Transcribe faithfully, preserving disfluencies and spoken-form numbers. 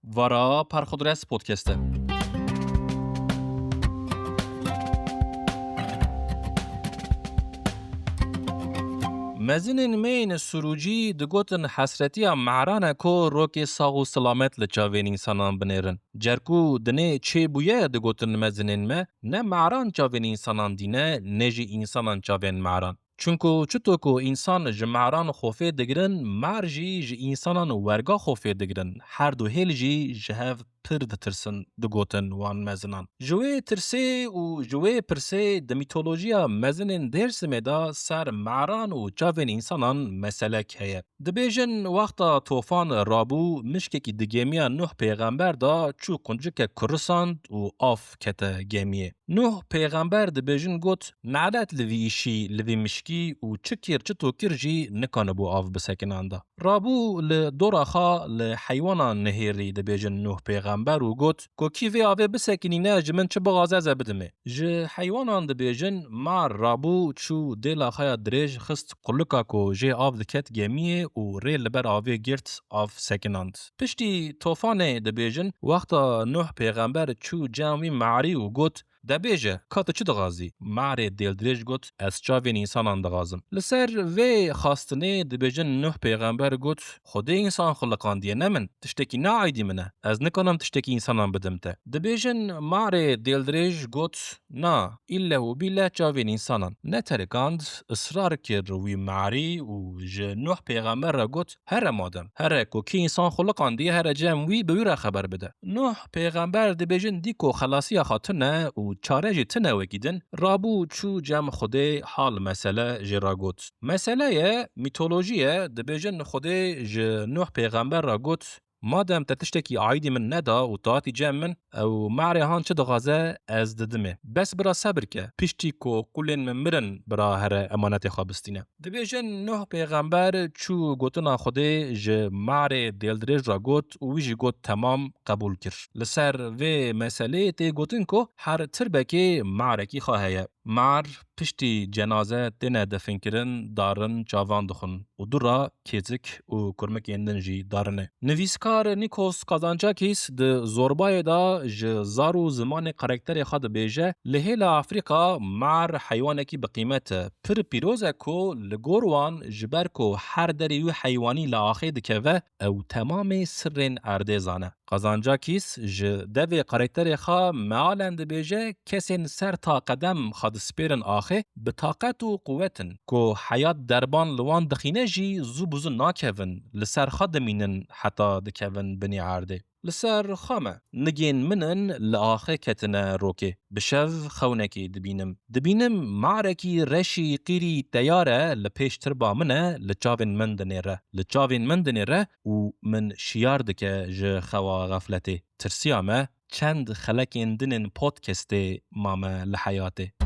Vara Perxudres Podcast e. Mezinên me yên Surûcî digotin hesretiya maran e ku rokê sax û silamet li çavên însanan binêrin. Cer ku dinê çêbûye digotin mezinên me, ne maran çavên însanan dîne, ne jî însanan çavên maran. Çunku çito ku însan ji maran xwe fê digirin, mar jî ji însanan werga xwe fê digirin. Her du hêl jî ji hev pir ditirsin, digotin wan mezinan. Ji wê tirsê û ji wê pirsê di mîtolojiya mezinên Dêrsimê de ser maran û çavên însanan meselek heye. Dibêjin, wexta tofan rabû, mişkekî di gemiya Nuh pêxember de çû, quncikek kurisand û av kete gemiyê. Nuh pêxember, dibêjin, got, "Nelet li vî îşî, li vî mişkî û çi kir, çi to kir jî nikanibû av bisekinanda." Rabû li dora xwe li heywanan nihêrî, dibêjin, Nuh pêxember û got, "Ku kî vê avê bisekinîne, ji min çi bixwaze, ez ê bidimê." Ji heywanan, dibêjin, mar rabû, çû dêla xwe ya dirêj, xist qulika ku jê av diket gemiyê û rê li ber avê girt, av sekinand. Piştî tofanê, dibêjin, wexta Nuh pêxember çû cem wî marî û got, "De bêje, ka tu çi dixwazî?" Marê dêldirêj got, "Ez çavên însanan dixwazim." Li ser vê xastinê, dibêjin, Nuh pêxember got, "Xwedê însan xuliqandiye, ne min. Tiştekî ne aîdî min e. Ez nikanim tiştekî însanan bidim te." Dibêjin, marê dêldirêj got, "Na, îlle û bîlle çavên însanan." Neterikand, israr kir wî marî û ji Nuh pêxember re got, "Here madem, here ku kî însan xuliqandiye, here cem wî, bi wî re xeber bide." Nuh pêxember, dibêjin, dî ku xelasiya xwe tune û çare jî tune wekî din, rabû çû cem Xwedê, hal mesele jê re got. Mesele ye, mîtolojî ye, dibêjin, Xwedê ji Nuh pêxember re got, "Madem te tiştekî aîdî min neda û tu hatî cem min, ew marê han çi dixwaze, ez didimê. Bes bira sebir ke, piştî ku qulên min mirin, bira here emanetê xwe bistîne." Dibêjin, Nuh pêxember çû gotina Xwedê ji marê dêldirêj re got û wî jî got, "Temam, qebûl kir." Li ser vê meseleyê tê gotin ku her tirbekê marekî xwe heye. Mar piştî cenaze têne definkirin, darin çavan dixwin û dû re kêzik û kurmikên din jî darine. Nivîskar Nikos Kazantzakis di Zorbayê de ji zar û zimanê karakterê xwe dibêje, li hêla Afrîka mar heywanekî bi qîmet e. Pir pîroz e ku li gor wan, ji ber ku her derî wî heywanî li axê dikeve, ew temamê sirrên erdê zane. Kazantzakis ji devê karakterê xwe mealen dibêje, kesên ser ta qedem xwe dispêrin axê, bi taqet û quwet in. Ku heyat derban li wan dixîne jî zû bi zû nakevin, li ser xwe dimînin heta dikevin binê erdê. Li ser xwe me, nigên min in li axê ketine rokê. Bi şev xewnekê dibînim. Dibînim marekî reşî qîrî teyar e, li pêş tirba min e, li çavên min dinêre. Li çavên min dinêre û min şiyar dike ji xewa xefletê. Tirsiya me çend xelekên din ên podcastê mame li heyatê.